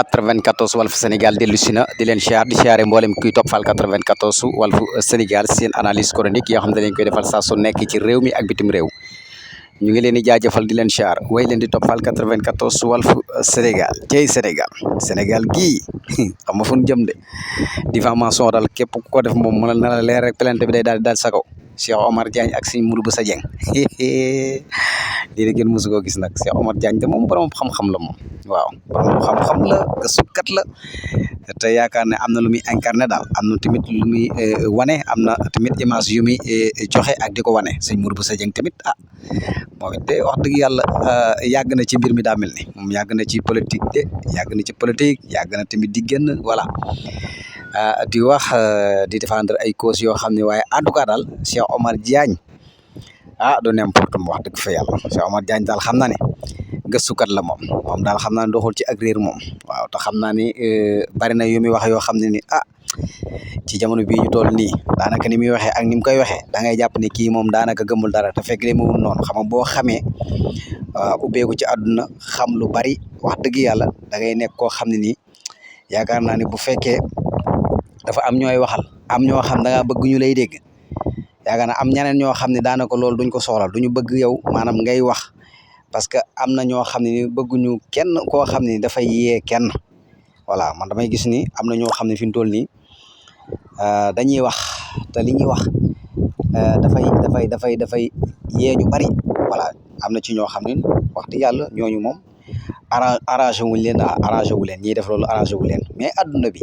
94 Walf Sénégal dellu si na di leen siyaar di siyaare mboolem kuy toppal 94 Walf Sénégal seen analyse chronique yoo xam ne dañ koy defal saa su nekk ci réew mi ak bitim réew ñu ngi leen di jaajëfal di leen siyaar way leen di toppal 94 Walf Sénégal cey Sénégal gii xam nga fu ñu jëm de diffamation daal képp ku ko def moom mën na la leer rek plainte bi day daal sa kaw Cheikh Omar Diagne ak Serigne Modou Bousso Dieng lii de ngeen mosu koo gis nag Cheikh Omar Diagne de moom borom xam-xam la moom waaw borom xam-xam la gëstukat la te yaakaar ne am na lu muy incarné daal am na tamit lu muy wane am na tamit image yu muy joxe ak di ko wane Serigne Modou Bousso Dieng tamit moom it de wax dëgg yàlla yàgg na ci mbir mi daa mel ni moom yàgg na ci politique de yàgg na ci politique yàgg na tamit di génn voilà di wax di défendre ay causes yoo xam ne waaye en tout cas daal Cheikh Omar Diagne du n'importe mo wax dëgg fa yàlla Cheikh Omar Diagne daal xam naa ne gëstukat la moom daal xam naa ne doxul ci ak réer moom waaw te xam naa ni bari na yu muy wax yoo xam ne ni ci jamono bii ñu toll nii daanaka ni muy waxee ak ni mu koy waxee da ngay jàpp ne kii moom daanaka gëmul dara te fekk demewul noonu xam nga boo xamee ubbeeku ci àdduna xam lu bari wax dëgg yàlla da ngay nekk koo xam ne nii yaakaar naa ne bu fekkee dafa am ñooy waxal am ñoo xam da ngaa bëgg ñu lay dégg yaakaar naa am ñeneen ñoo xam ne daanaka loolu duñ ko soxla duñu bëgg yow maanaam ngay wax parce que am na ñoo xam ne ni bëgguñu kenn koo xam ne dafay yee kenn voilà man damay gis ni am na ñoo xam ne fi mu toll nii dañuy wax te li ñuy wax dafay yee ñu bari voilà am na ci ñoo xam ne wax dëgg yàlla ñooñu moom arrangé wuñ leen arrangé wu leen ñiy def loolu arrangé wu leen mais adduna bi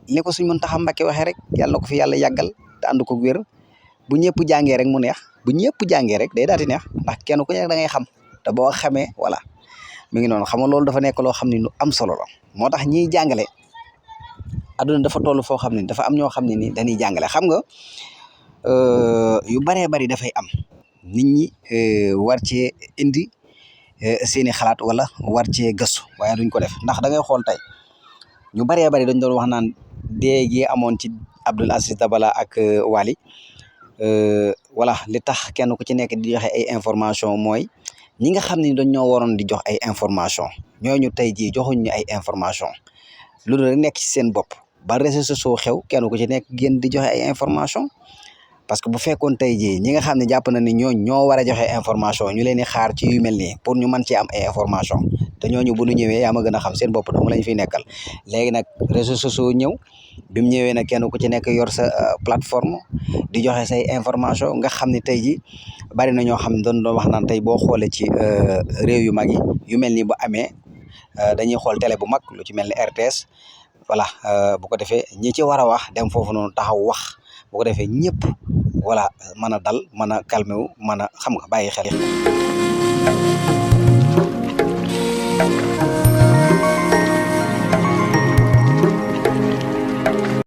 li ko suñ Muntaxa Mbakke waxee rek yàlla na ko fi yàlla yàggal te ànd ko wér bu ñëpp jàngee rek mu neex bu ñëpp jàngee rek day daal di neex ndax kenn ku nekk da ngay xam te boo xamee voilà mi ngi noonu xam nga loolu dafa nekk loo xam ne lu am solo la moo tax ñiy jàngale adduna dafa toll foo xam ne dafa am ñoo xam ne ni dañuy jàngale xam nga yu baree bari dafay am nit ñi war cee indi seeni xalaat wala war cee gëstu waaye duñ ko def ndax da ngay xool tey ñu baree bari dañ doon wax naan dee gi amoon ci Abdoul Aziz Dabala ak Wally voilà li tax kenn ku ci nekk di joxe ay information mooy ñi nga xam ne dañoo waroon di jox ay information ñooñu tey jii joxuñ ñu ay information loolu rek nekk ci seen bopp ba réseaux sociaux xew kenn ku ci nekk génn di joxe ay information parce que bu fekkoon tey jii ñi nga xam ne jàpp na ni ñoo war a joxe information ñu leen di xaar ci yu mel nii pour ñu mën ci am ay information te ñooñu bu ñu ñëwee yaa ma gën a xam seen bopp dong lañ fiy nekkal léegi nag réseaux sociaux ñëw bi mu ñëwee nag kenn ku ci nekk yor sa plateforme di joxe say information nga xam ne tey jii bari na ñoo xam ne doon wax naan tey boo xoolee ci réew yu mag yi yu mel ni bu amee dañuy xool télé bu mag lu ci mel ni RTS voilà bu ko defee ñi ci war a wax dem foofu noonu taxaw wax bu ko defee ñëpp voilà mën a dal mën a calmé wu mën a xam nga bàyyi xel